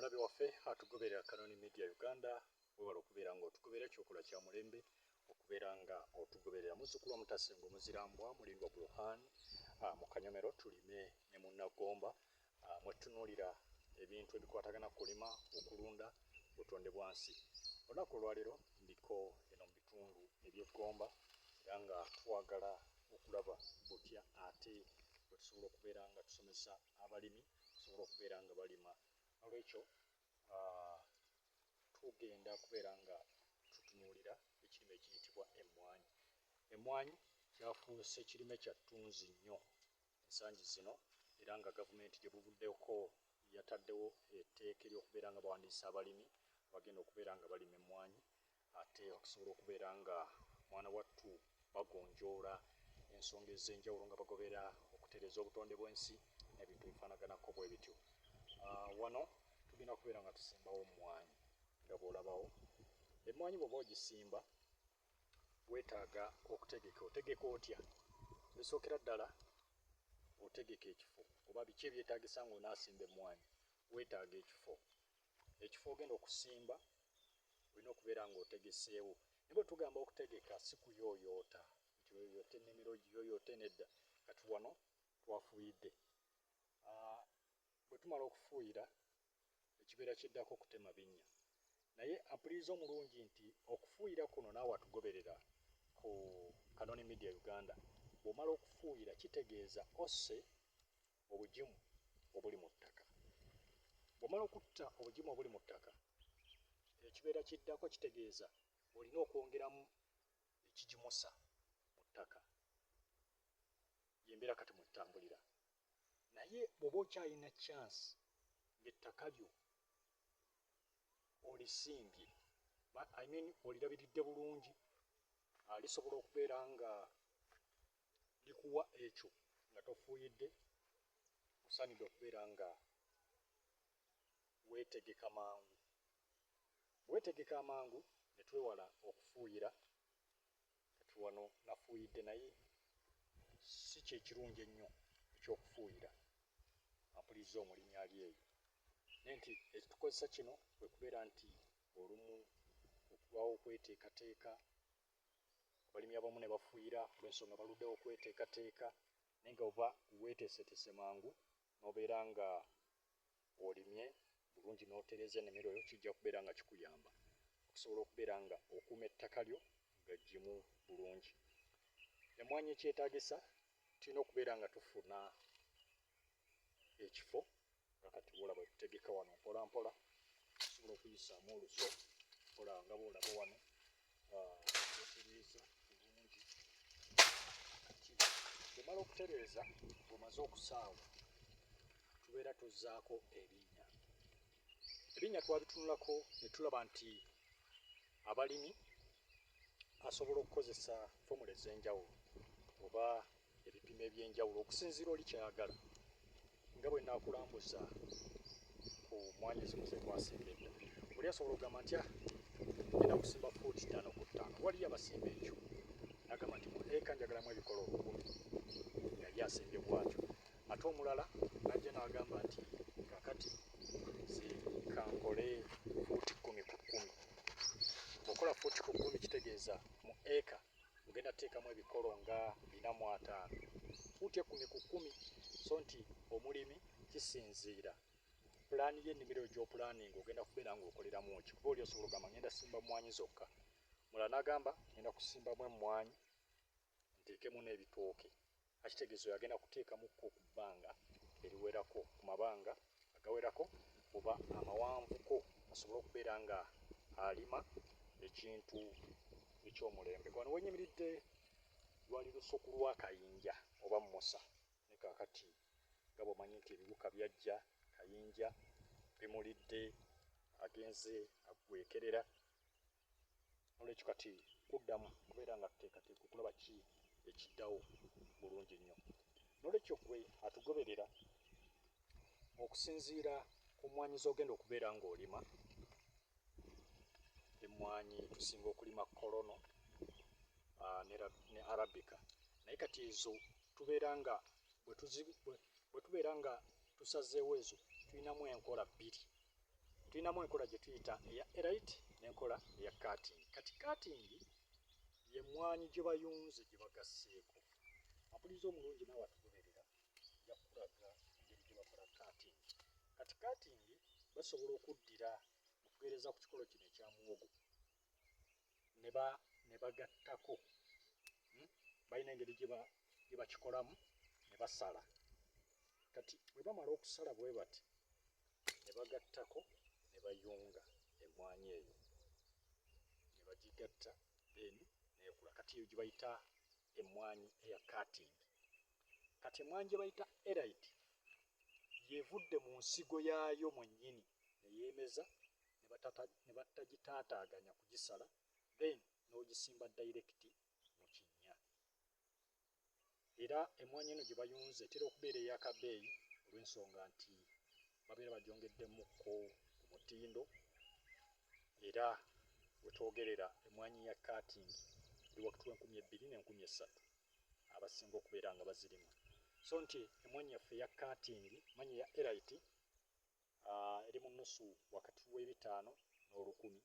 Omulabi waffe atugoberera Kanoni Media Uganda, webale okubeera nga otugoberera. Kyokola kya mulembe okubeera nga otugoberera. Muzzukulu wa Mutasengo Muzirambwa Mulindwa Burhan mu Kanyomero tulime ne Munnagomba, mwetutunuulira ebintu ebikwatagana ku kulima, okulunda, butonde bwa nsi. Olunaku olwaleero ndiko eno mu bitundu eby'Eggomba era nga twagala okulaba butya ate bwe tusobola okubeera nga tusomesa abalimi okusobola okubeera nga balima. Nolwekyo tugenda kubeera nga tutunuulira ekirime ekiyitibwa emmwanyi. Emmwanyi kyafuuse kirime kya ttunzi nnyo ensangi zino, era nga gavumenti gye buvuddeko yataddewo etteeka ery'okubeera nga bawandiisa abalimi abagenda okubeera nga balima emmwanyi, ate okusobola okubeera nga mwana wattu bagonjoola ensonga ez'enjawulo nga bagobera okutereeza obutonde bw'ensi n'ebintu ebifaanaganako bwe bityo. Wano tugenda kubeera nga tusimbawo emmwanyi nga bw'olabawo. Emmwanyi bw'oba ogisimba weetaaga okutegeka. Otegeka otya? Ebisookera ddala otegeka ekifo, oba biki ebyetaagisa ng'onaasimba emmwanyi. Weetaaga ekifo, ekifo ogenda okusimba olina okubeera ng'otegeseewo. Naye bwe tugamba okutegeka si kuyooyoota nti oyooyoote ennimiro ogiyooyoote, nedda. Kati wano twafuuyidde. Bwe tumala okufuuyira ekibeera kiddako kutema binnya. Naye ampuliriza omulungi nti okufuuyira kuno naawe atugoberera ku Kanoni Media Uganda, bw'omala okufuuyira kitegeeza osse obugimu obuli mu ttaka. Bw'omala okutta obugimu obuli mu ttaka, ekibeera kiddako kitegeeza olina okwongeramu ekigimusa mu ttaka. Y'embeera kati mwetutambulira. Naye bw'oba okyalina chance ng'ettaka lyo olisimbye, I mean olirabiridde bulungi, lisobola okubeera nga likuwa ekyo nga tofuuyidde, osaanidde okubeera nga weetegeka mangu. Weetegeka amangu ne twewala okufuuyira. Kati wano nafuuyidde, naye si kyekirungi ennyo ekyokufuuyira. Ampuliriza omulimi ali eyo, naye nti ekitukozesa kino kwe kubeera nti olumu okulwawo okweteekateeka, abalimi abamu ne bafuuyira olw'ensonga baluddewo okweteekateeka. Naye nga oba weeteeseteese mangu n'obeera nga olimye bulungi n'otereeza ennimiro yo, kijja kubeera nga kikuyamba okusobola okubeera nga okuuma ettaka lyo nga ggimu bulungi. Emmwanyi ekyetaagisa tulina okubeera nga tufuna ekifo nga kati bw'olaba tutegeka wano mpola mpola, tusobola okuyisaamu oluso mpola nga bw'olaba wano, otereeza bulungi. Kati bw'omala okutereeza, bw'omaze okusaawa, tubeera tuzzaako ebinnya. Ebinnya twabitunulako ne tulaba nti abalimi asobola okukozesa fomula ez'enjawulo oba ebipimo eby'enjawulo okusinziira oli kyayagala, nga bwe naakulambuza ku mmwanyi ezimu ze twasimba edda. Oli asobola okugamba nti ngenda kusimba fuuti 5 ku 5. Waliyo abasimba ekyo, nagamba nti mu eka njagalamu ebikolo 1000, nga ye asimbye bw'atyo. Ate omulala najja n'agamba nti kakati nze kankole fuuti 10 ku 10. Bw'okola fuuti ku 10 kitegeeza mu eka ogenda kuteekamu ebikolo nga 450, fuuti 10 ku 10. So nti omulimi kisinziira pulaani y'ennimiro gy'opulaaninga ogenda kubeera ng'okoleramu ki, kuba oli osobola okugamba ngenda simba mmwanyi zokka, mulala n'agamba ngenda kusimbamu emmwanyi nteekemu n'ebitooke. Akitegeeza oyo agenda kuteekamukko ku bbanga eriwerako, ku mabanga agawerako oba amawanvuko, asobole okubeera nga alima ekintu eky'omulembe. Wano wenyimiridde lwali lusuku lwa kayinja oba musa, ne kaakati nga bw'omanyi nti ebiwuka byajja kayinja bimulidde, agenze aggwekerera. Nolwekyo kati kuddamu kubeera nga tuteekateeka okulaba ki ekiddawo bulungi nnyo. Nolwekyo gwe atugoberera, okusinziira ku mmwanyi z'ogenda okubeera ng'olima, emmwanyi tusinga okulima kolono ne arabica. Naye kati ezo tubeera nga bwe tubeera nga tusazeewo ezo, tulinamu enkola bbiri. Tulinamu enkola gye tuyita eya elite n'enkola eya cutting. Kati cutting y'emmwanyi gye bayunze, gye bagasseeko. Ampuliriza omulungi naawe atugoberera, nja kukulaga engeri gye bakola cutting. Kati cutting basobola okuddira okugereza ku kikolo kino ekya muwogo ne bagattako. Balina engeri gye bakikolamu ne basala. Kati bwe bamala okusala bwe bati ne bagattako ne bayunga emmwanyi eyo ne bagigatta, then neekula. Kati eyo gye bayita emmwanyi eya cutting. Kati emmwanyi gye bayita elite yevudde mu nsigo yaayo mwennyini ne yeemeza ne batagitaataaganya kugisala, then n'ogisimba direct mu kinnya. Era emmwanyi eno gye bayunze etera okubeera ey'akabeeyi olw'ensonga nti babeera bagyongeddemukko ku mutindo. Era wetwogerera emmwanyi ya cutting eri wakati w'enkumi 2 n'enkumi 3 abasinga okubeera nga bazirima. So nti emmwanyi yaffe eya cutting, mmanyi eya elite, eri mu nnusu wakati w'ebitaano n'olukumi.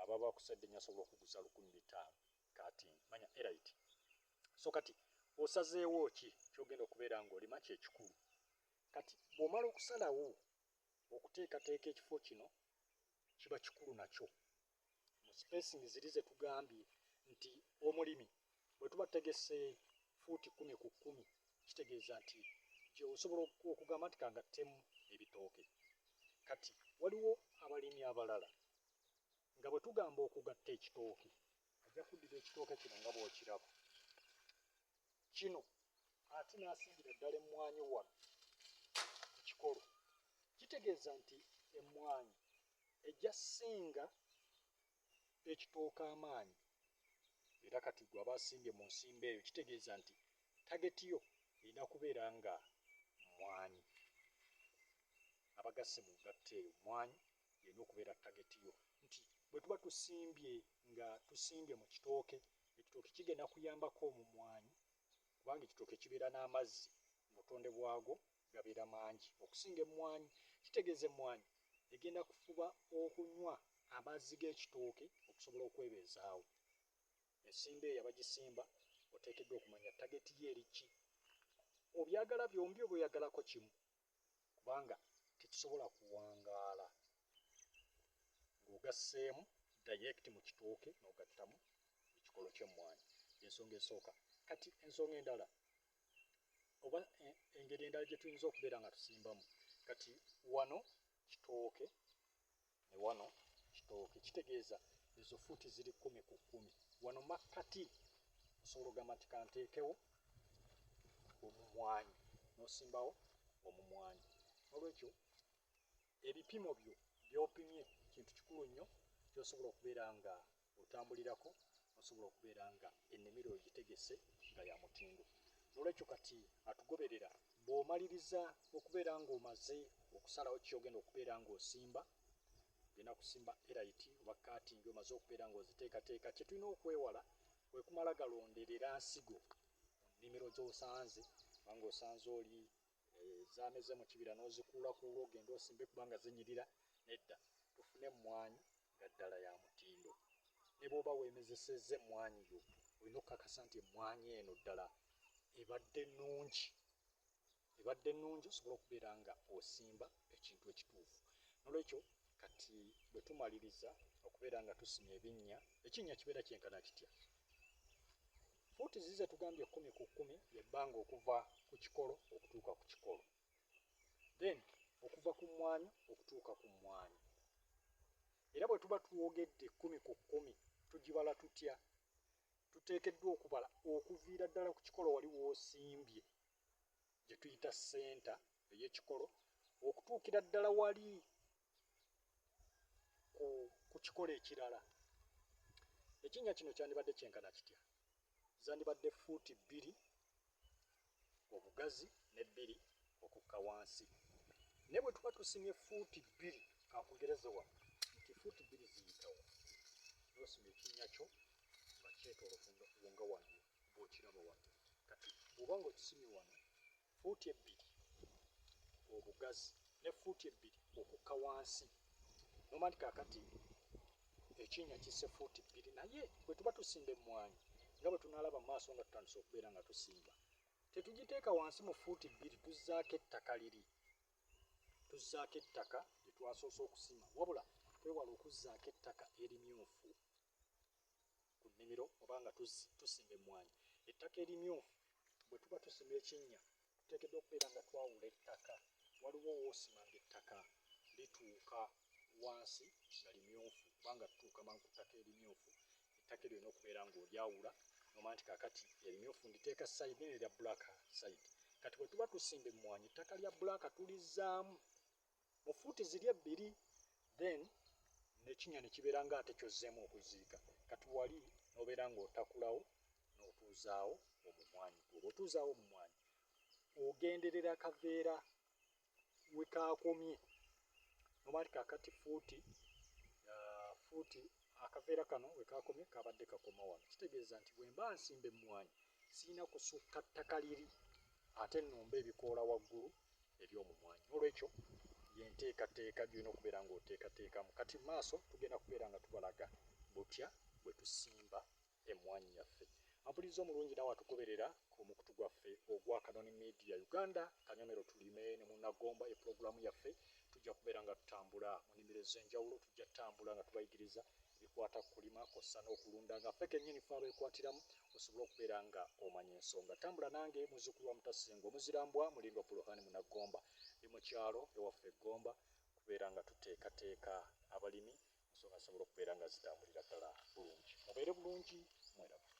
Ababa akusadde nnyo asobola okuguza 1500 cutting, manya elite. So kati osazeewo ki ky'ogenda okubeera ng'olima kyekikulu. Kati bw'omala okusalawo okuteekateeka ekifo kino, kiba kikulu nakyo mu spacing ziri ze tugambye nti omulimi bwe tuba tutegese fuuti 10 ku 10, kitegeeza nti osobola okugamba nti kangattemu ebitooke. Kati waliwo abalimi abalala nga bwe tugamba okugatta ekitooke, ajja kuddira ekitooke kino nga bw'okiraba kino, ate n'asimbira ddala emmwanyi wano ku kikolo. Kitegeeza nti emmwanyi ejja singa ekitooke amaanyi. Era kati gwe aba asimbye mu nsimba eyo, kitegeeza nti target yo erina kubeera nga mmwanyi. Abagasse mu ngatta eyo mmwanyi erina okubeera target yo, nti bwe tuba tusimbye nga tusimbye mu kitooke, ekitooke kigenda kuyambako omumwanyi, kubanga ekitooke kibeera n'amazzi mu butonde bwagwo gabeera mangi okusinga emmwanyi. Kitegeeza emmwanyi egenda kufuba okunywa amazzi g'ekitooke okusobola okwebeezaawo. Ensimba eyo abagisimba oteekeddwa okumanya target yo eri ki. Obyagala byombi oba oyagalako kimu? Kubanga tekisobola kuwangaala ng'ogasseemu direct mu kitooke n'ogattamu ekikolo ky'emmwanyi. Ensonga esooka. Kati ensonga endala oba engeri endala gye tuyinza okubeera nga tusimbamu, kati wano kitooke ne wano kitooke, kitegeeza ezo fuuti ziri 10 ku 10. Wano makkati osobola ogamba nti kanteekewo omumwanyi, n'osimbawo omumwanyi. Nolwekyo ebipimo byo by'opimye kintu kikulu nnyo ky'osobola okubeera nga otambulirako, osobola okubeera nga ennimiro ogitegese nga ya mutindo. Nolwekyo kati atugoberera, bw'omaliriza okubeera ng'omaze okusalawo ky'ogenda okubeera ng'osimba, ogenda kusimba elite oba cutting, omaze okubeera ng'oziteekateeka, kye tulina okwewala kwe kumala galonderera nsigo mu nnimiro z'osanze, kubanga osanze oli zaameze mu kibira n'ozikuulakuula ogende osimbe kubanga zinyirira. Nedda, tufune emmwanyi nga ddala ya mutindo. Ne bw'oba weemezesezza emmwanyi yo, olina okukakasa nti emmwanyi eno ddala ebadde nnungi, ebadde nnungi, osobola okubeera nga osimba ekintu ekituufu. Nolwekyo kati bwe tumaliriza okubeera nga tusimye ebinnya, ekinnya kibeera kyenkana kitya? Fuuti zize tugambye 10 ku 10 yebbanga okuva ku kikolo okutuuka ku kikolo, then okuva ku mmwanyi okutuuka ku mmwanyi. Era bwe tuba twogedde 10 ku 10, tugibala tutya? Tuteekeddwa okubala okuviira ddala ku kikolo wali w'osimbye, gye tuyita center ey'ekikolo, okutuukira ddala wali ku kikolo ekirala. Ekinnya kino kyandibadde kyenkana kitya? Zandibadde fuuti 2 obugazi ne 2 okukka wansi. Naye bwe tuba tusimye fuuti 2, kankugereze wano nti fuuti 2 ziyitawo, n'osima ekinnya kyo nga kyetoolofu nga wano bw'okiraba wano. Kati bw'oba ng'okisimye wano fuuti 2 obugazi ne fuuti 2 okukka wansi, Nomanya nti kaakati ekinnya kisse fuuti 2, naye bwe tuba tusimba emmwanyi nga bwe tunaalaba mu maaso nga tutandise okubeera nga tusimba, tetugiteeka wansi mu fuuti 2, tuzzaako ettaka liri, tuzzaako ettaka lye twasoose okusima, wabula twewala okuzzaako ettaka erimyufu ku nnimiro oba nga tusimba emmwanyi. Ettaka erimyufu bwe tuba tusima ekinnya tuteekeddwa okubeera nga twawula ettaka. Waliwo woosima ng'ettaka lituuka wansi nga limyufu, kubanga tutuuka mangu ku ttaka erimyufu. Ettaka eryo olina okubeera ng'olyawula nomanya nti kaakati erimyufu nditeeka side nerya black side. Kati bwe tuba tusimba emmwanyi, ettaka lya black tulizzaamu mu fuuti ziri 2, then nekinnya ne kibeera nga ate kyozzeemu okuziika. Kati wali n'obeera ng'otakulawo n'otuuzaawo omumwanyi gwo. Bw'otuuzaawo omumwanyi ogenderera kaveera we kaakomye, nomanya nti kaakati fuuti akaveera kano we kaakomye kabadde kakoma wano. Kitegeeza nti bwe mba nsimba emmwanyi sirina kusukka ttaka liri ate nnumba ebikoola waggulu eby'omumwanyi. Olwekyo yenteekateeka gy'olina okubeera ng'oteekateekamu. Kati mu maaso tugenda kubeera nga tubalaga butya bwe tusimba emmwanyi yaffe. Ampuliriza omulungi nawe atugoberera ku mukutu gwaffe ogwa Kanoni Media Uganda, Kanyomero Tulime ne Munnagomba, epulogulaamu yaffe tujja kubeera nga tutambula mu nnimiro ez'enjawulo, tujja tutambula nga tubayigiriza ebikwata ku kulima kw'ossa n'okulunda nga ffe kennyini ffe abeekwatiramu, osobole okubeera nga omanya ensonga. Tambula nange muzzukulu wa Mutasinga Omuzirambwa Mulindwa Bulohani Munnagomba, ndi mu kyalo ewaffe Ggomba, kubeera nga tuteekateeka abalimi ensonga zisobole okubeera nga zitambulira ddala bulungi. Mubeere bulungi, mweraba.